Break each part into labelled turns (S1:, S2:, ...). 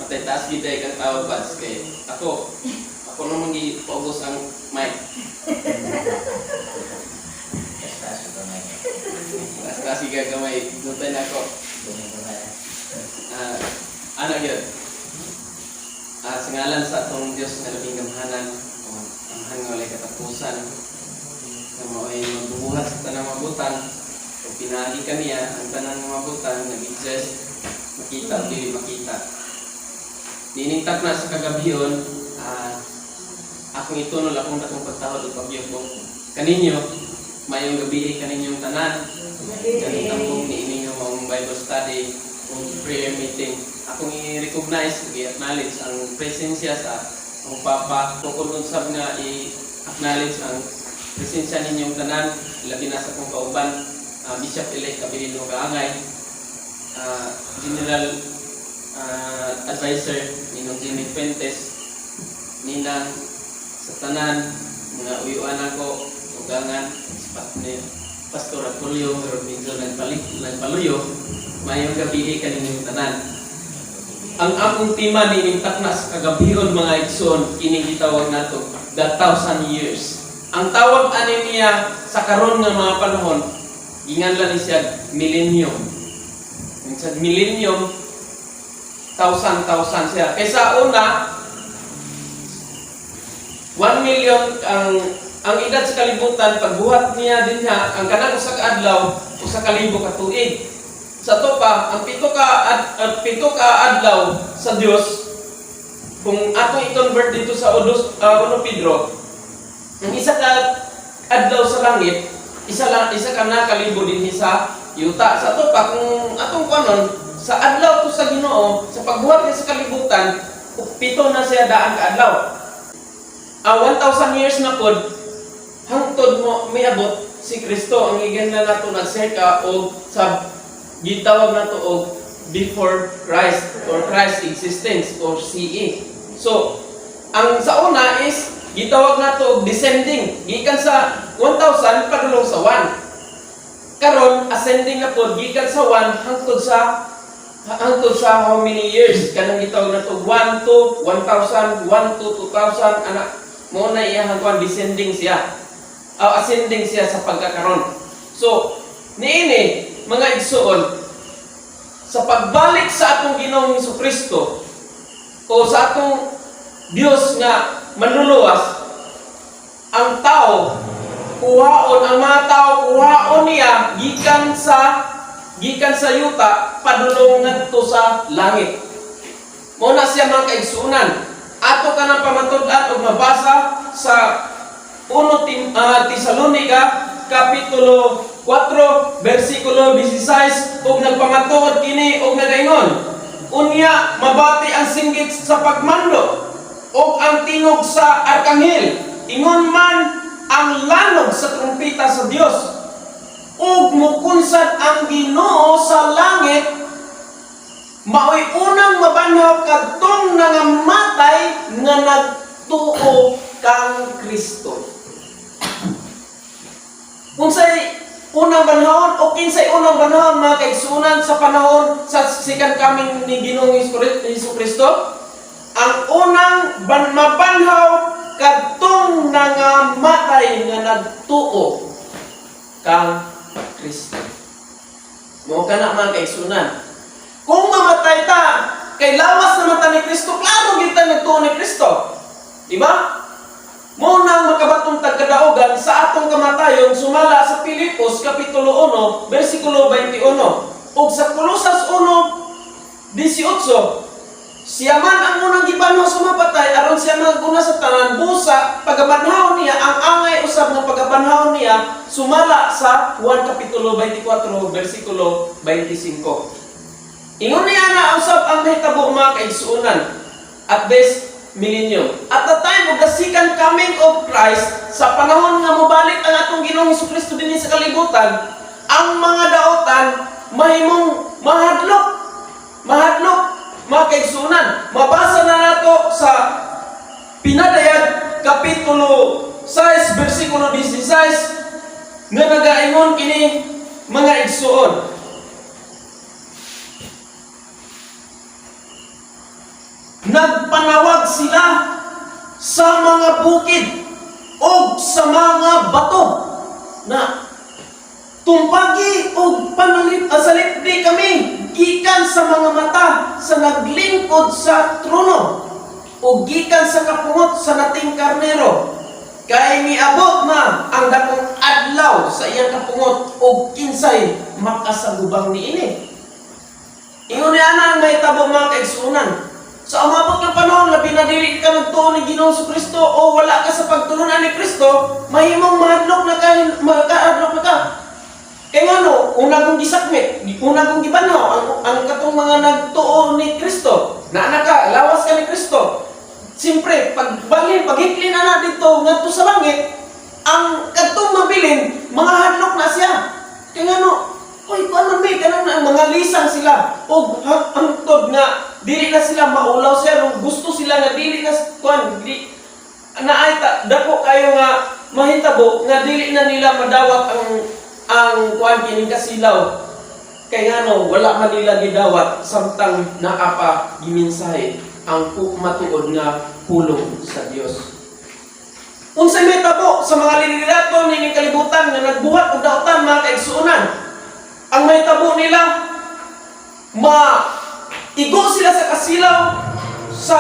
S1: Patay, taas gid kang tawag, Pads, kay ako ako naman gi paubos ang mic.
S2: Taas gamay.
S1: Taas taas gid ka gamay, gutay na ako.
S2: Gamay gamay.
S1: Ano gyud? Sa ngalan sa atong Dios nga labing gamhanan, o amahan nga walay katapusan, nga mao'y magbubuhat sa tanang mabutan, o pinaagi kaniya ang tanang mabutan nag-exist, makita o dili makita. Niining na sa kagabhion, akong itunol akong dakong pagtahod ug pagyuko kaninyo. Maayong gabi kaninyong tanan. Kaning tambong ni inyong maong Bible study o prayer meeting. Akong i-recognize ug i-acknowledge ang presensya sa akong papa. Tukod usab nga i-acknowledge ang presensya ninyong tanan, labi na sa akong kauban, Bishop-elect Abilino Kaangay, General Advisor Ninong Jimmy Fuentes, Ninang sa tanan, mga uyuan ako, ugangan, ni Pastor Apolio, Robinson nagpaluyo, maayong gabi kaninyong tanan. Ang akong tema ni takna sa kagabhion, mga igsoon, kining gitawag nato, the 1,000 years. Ang tawag ani niya sa karon nga mga panahon, ginganlan ni siya millennium. Minsan millennium, thousand, thousand siya. Kaysa una, 1 million ang edad sa kalibutan pagbuhat niya din niya ang kanang usa ka adlaw, 1,000 ka tuig. Sa to pa ang 7 ka adlaw sa Dios, kung atong i-convert dito sa 1 Pedro, ang 1 ka adlaw sa langit, isa lang isa ka na kalibo dinhi sa yuta. Sa to pa, kung atong kuanon sa adlaw to sa Ginoo sa pagbuhat niya sa kalibutan, 7 na siya daan ka adlaw. 1,000 years na pod hangtod mo miabot si Kristo, ang igan na nato nagserka og sa gitawag nato og before Christ or Christ existence or CE. So, ang sa una is gitawag nato og descending gikan sa 1,000 padulong sa 1. Karon ascending na pod gikan sa 1 hangtod sa how many years, kanang gitawag nato 1 to 1,000, 1 to 2,000 ana mo na iyang kuan, descending siya. Ascending siya sa pagkakaron. So, niini mga igsuon, sa pagbalik sa atong Ginoong Kristo o sa atong Dios nga manluluwas, ang tao kuhaon, ang mga tao kuhaon niya gikan sa yuta padulong ngadto sa langit. Mao na siya, mga kaigsuonan. Ato ka ng pamatud-an og mabasa sa 1 Tesalonica kapitulo 4 bersikulo 16 ug nagpamatuod kini og nagaingon, "Unya mabati ang singgit sa pagmando ug ang tingog sa arkanghel, ingon man ang lanog sa trumpeta sa Dios, ug mukunsad ang Ginoo sa langit. Maoy unang mabanhaw kadtong nangamatay nga nagtuo kang Kristo." Unsay unang banhawon o kinsay unang banhawon, mga kaigsuonan, sa panahon sa second coming ni Ginoong Hesus Kristo? Ang unang mabanhaw kadtong nangamatay nga nagtuo kang Kristo. Mao kana, mga kaigsuonan. Kung mamatay ta, kay lawas naman ta ni Kristo, klaro gid ta nagtuo ni Kristo. Di ba? Mao nang makabaton tag kadaugan sa atong kamatayon sumala sa Pilipos kapitulo 1 bersikulo 21 ug sa Kolosas 1:18. Siya man ang unang gibanhaw sa mapatay aron siya maguna sa tanan, busa pagabanhaw niya, ang angay usab nga pagabanhaw niya sumala sa Juan kapitulo 24 bersikulo 25. Ingon niya na usab ang mahitabo, mga kaigsuonan, at this millennium. At the time of the second coming of Christ, sa panahon nga mobalik ang atong Ginoong Kristo dinhi sa kalibutan, ang mga daotan mahimong mahadlok. Mahadlok, mga kaigsuonan. Mabasa na nato sa Pinadayag kapitulo 6 bersikulo 16 nga nagaingon kini, mga igsuon.
S3: Nagpanawag sila sa mga bukid o sa mga bato na tumpagi og panalit asalipdi kami gikan sa mga mata sa naglingkod sa trono o gikan sa kapungot sa nating karnero, kay miabot na ang dakong adlaw sa iyang kapungot og kinsay makasagubang niini. Ingon ni ana ang mahitabo, mga kaigsuonan. Sa umabot ng panahon, labi na dili ka nagtuo ni Ginoong Kristo o wala ka sa pagtulunan ni Kristo, mahimong mahadlok na ka, makahadlok na ka. Kay ngano, una kong gisakmit, una kong gibanhaw, ang katong mga nagtuo ni Kristo, naa ka, lawas ka ni Kristo. Siyempre, pagbalhin, paghikli na na dito, ngadto sa langit, ang kadtong mabilin, mga hadlok na siya. Kay ngano, uy, kuan man may, kanang na, mga lisang sila, o hangtod nga, dili na sila maulaw siya, nung gusto sila nga dili na, kuan, di, naay ta, dako kayo nga mahitabo nga dili na nila madawat ang kuan, kining kasilaw, kay ngano wala man nila gidawat samtang naa pa gimensahe ang matuod nga pulong sa Dios. Unsay mahitabo sa mga liderato nining kalibutan nga nagbuhat og daotan, mga kaigsuonan? Ang mahitabo nila, ma igo sila sa kasilaw sa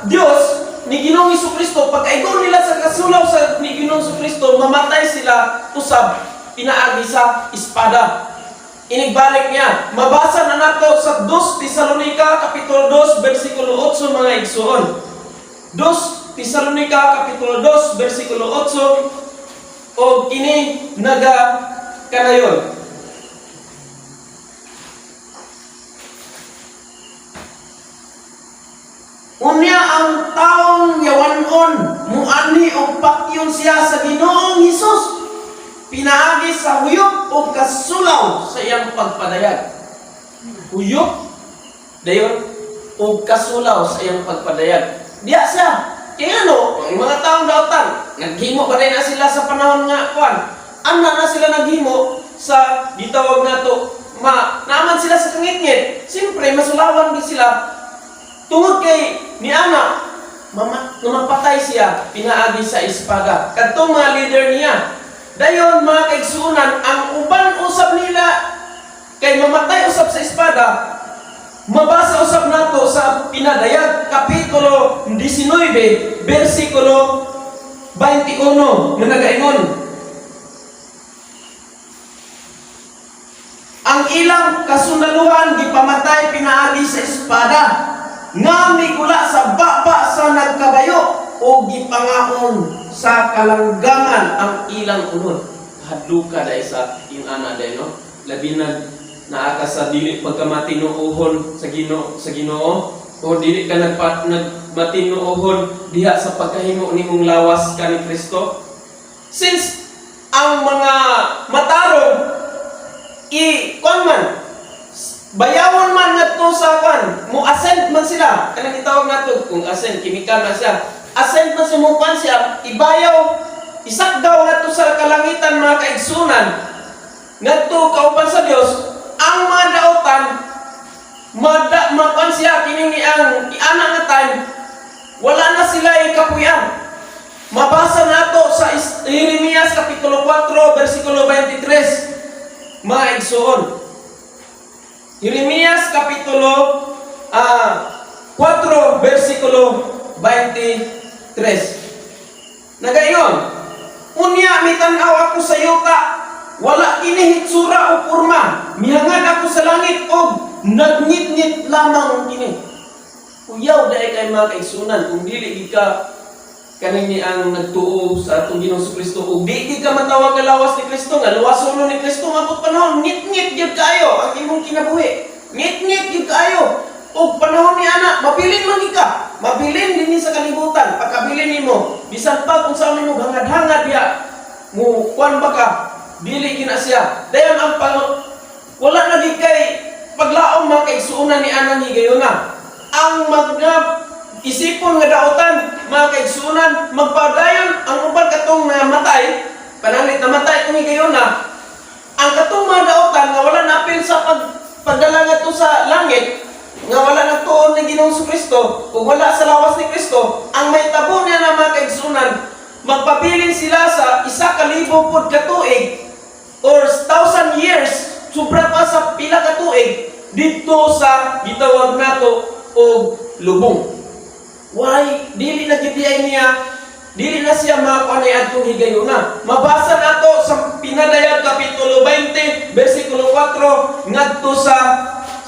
S3: Dios ni Ginoong Kristo. Pagkaigo nila sa kasilaw sa ni Ginoong Kristo, mamatay sila usab pinaagi sa espada. Inigbalik niya, mabasa na nato sa 2 Tesalonica kapitulo 2 bersikulo 8, mga igsuon. 2 Tesalonica kapitulo 2 bersikulo 8, og ini naga kanayon. Unya ang taong yawanon muanhi og patyon siya sa Ginoong Hesus pinaagi sa huyop o kasulaw sa iyang pagpadayag. Huyop dayon og kasulaw sa iyang pagpadayag. Diya siya. Kaya ano, ang mga taong daotan, naghimo ba na sila sa panahon nga kuan? Ana na sila naghimo sa gitawag nato, ma naaman sila sa kangitngit. Siyempre, masulawan din sila tungod kay ni ana mama, namapatay siya pinaagi sa espada. Kadtong mga leader niya. Dayon, mga kaigsuonan, ang uban usab nila kay mamatay usab sa espada. Mabasa usab nato sa Pinadayag kapitulo 19 bersikulo 21 nga nagaingon: "Ang ilang kasundaluhan gipamatay pinaagi sa espada nga migula sa baba sa nagkabayo o gipangaon sa kalanggangan ang ilang unod." Hadluka dahil sa yung ana dahil, no? Labi na naa ka sa dili pagkamatinuohon sa Ginoo o dili ka nagmatinuohon diha sa pagkahimo nimong lawas ka ni Kristo. Since ang mga matarong i kuan man, bayawon man ngadto sa kuan, mo ascend man sila, kanang gitawag nato kung ascend, chemical na siya, ascend man siya, mo kuan siya, ibayaw, isakdaw ngadto sa kalangitan, mga kaigsunan, ngadto kauban sa Dios. Ang mga daotan, mada makuan siya kini ni ang iana nga time, wala na sila ikapuyan. Mabasa nato sa Jeremias kapitulo 4 bersikulo 23, mga igsoon. Jeremias kapitulo 4 bersikulo 23. Nagaingon, "Unya mitan-aw ako sa yuta, wala kini hitsura o porma. Mihangad ako sa langit og nagngitngit lamang kini." Uyaw dahil kay, mga kaigsunan, kung dili gid ka kanini ang nagtuo sa atong Ginoong Kristo ug di gid ka matawag nga lawas ni Kristo, nga luwason ni Kristo, mabot panahon ngit-ngit gyud kaayo ang imong kinabuhi. Ngit-ngit gyud kaayo. Ug panahon ni ana, mabilin man gid ka. Mabilin dinhi sa kalibutan. Pagkabilin nimo, bisan pa kung saan nimo hangad-hangad diha, mo kuan ba ka, dili gina siya. Dayon ang pang wala na gid kay paglaom, mga kaigsuonan, ni anang higayuna. Ang mga isipon nga daotan, mga kaigsuonan, magpadayon ang uban katong namatay, panalit namatay itong higayuna, ang katong mga daotan nga wala naapil sa pagdala ngadto sa langit, nga wala nagtuon ni Ginoong Kristo, kung wala sa Magpabilin sila sa 1,000 pod ka tuig or 1,000 years, sobra pa sa pila ka tuig didto sa gitawag nato og lubong. Why? Dili na gyud ay niya, dili na siya makakuha ni adtong higayuna. Mabasa nato sa Pinadayag kapitulo 20 versikulo 4 ngadto sa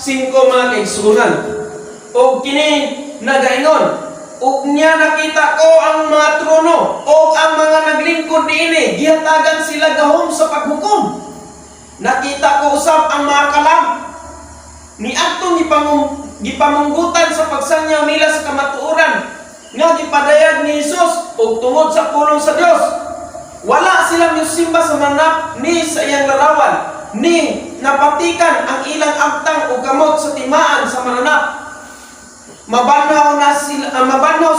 S3: 5, mga kaigsuonan. Og kini nagaingon, "Ug niya nakita ko ang mga trono o ang mga naglingkod niini, gihatagan sila gahom sa paghukom. Nakita ko usab ang mga kalag ni adtong gipamunggutan sa pagsangyaw nila sa kamatuoran nga gipadayag ni Jesus ug tungod sa pulong sa Dios. Wala sila misimba sa mananap ni sa iyang larawan, ni napatikan ang ilang agtang o kamot sa timaan sa mananap. Mabanhaw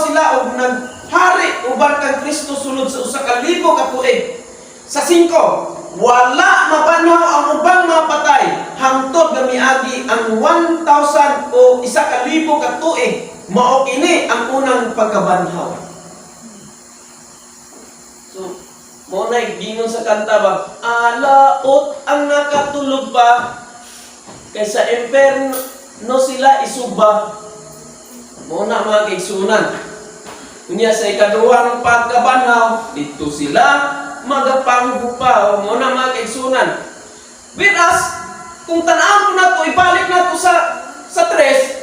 S3: sila og naghari uban kang Kristo sulod sa 1,000 ka tuig." Sa 5, "Wala mabanhaw ang ubang mga patay hangtod nga miagi ang 1,000 o 1,000 ka tuig. Mao kini ang unang pagkabanhaw." So, mao na gingon sa kanta ba, "Alaot ang nakatulog pa, kay sa imperno sila isuba." Mao na, mga kaigsuonan. Unya sa ikaduhang pagkabanhaw, dito sila magapanghupaw. Mao na, mga kaigsuonan. Whereas, kung tan-awon po nato, ibalik nato sa tres,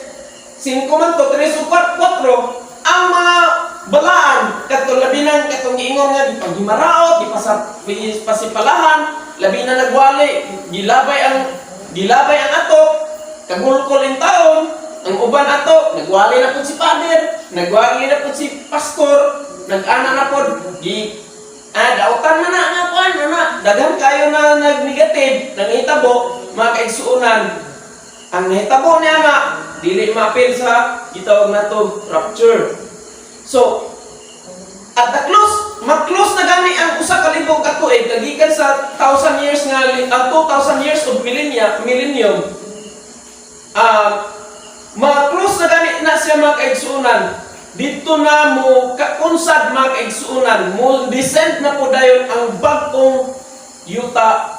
S3: 5 man to, 3 o 4, ang mga balaan, katong labi nang katong giingon nga gipaghimaraot, gipasipalahan, labi na nagwali, gilabay ang atok, kagulkol in taon, ang uban ato, nagwali na pud si father, nagwali na pud si pastor, nag-ana na pud, gi dautan man na nga kuan ana, daghan kayo na nag-negative, nangitabo, mga kaigsuonan. Ang nahitabo niya nga dili maapil sa gitawag nato rapture. So, at the close, mag-close na gani ang 1,000 ka tuig kagikan sa 1,000 years nga 2,000 years of millennium. Ma-close na gani na siya, mga kaigsuonan. Dito na mo kaunsad, mga kaigsuonan, mo descend na po dayon ang bag-ong yuta,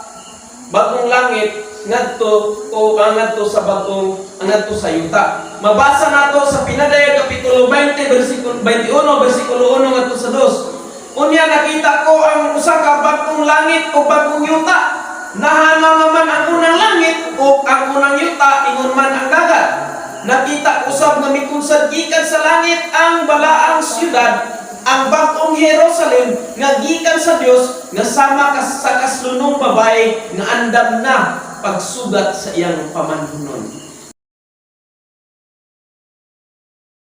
S3: bagong langit ngadto o ang ngadto sa bagong ang ngadto sa yuta. Mabasa nato sa Pinadayag kapitulo 20 versikulo 21 versikulo 1 ngadto sa 2. "Unya nakita ko ang usa ka bag-ong langit o bag-ong yuta. Nahanaw naman ang unang langit o ang unang yuta, ingon man ang dagat. Nakita ko usab nga mikunsad gikan sa langit ang balaang syudad, ang bag-ong Jerusalem nga gikan sa Dios, nga sama sa kaslunong babae nga andam na pagsugat sa iyang pamanhunon."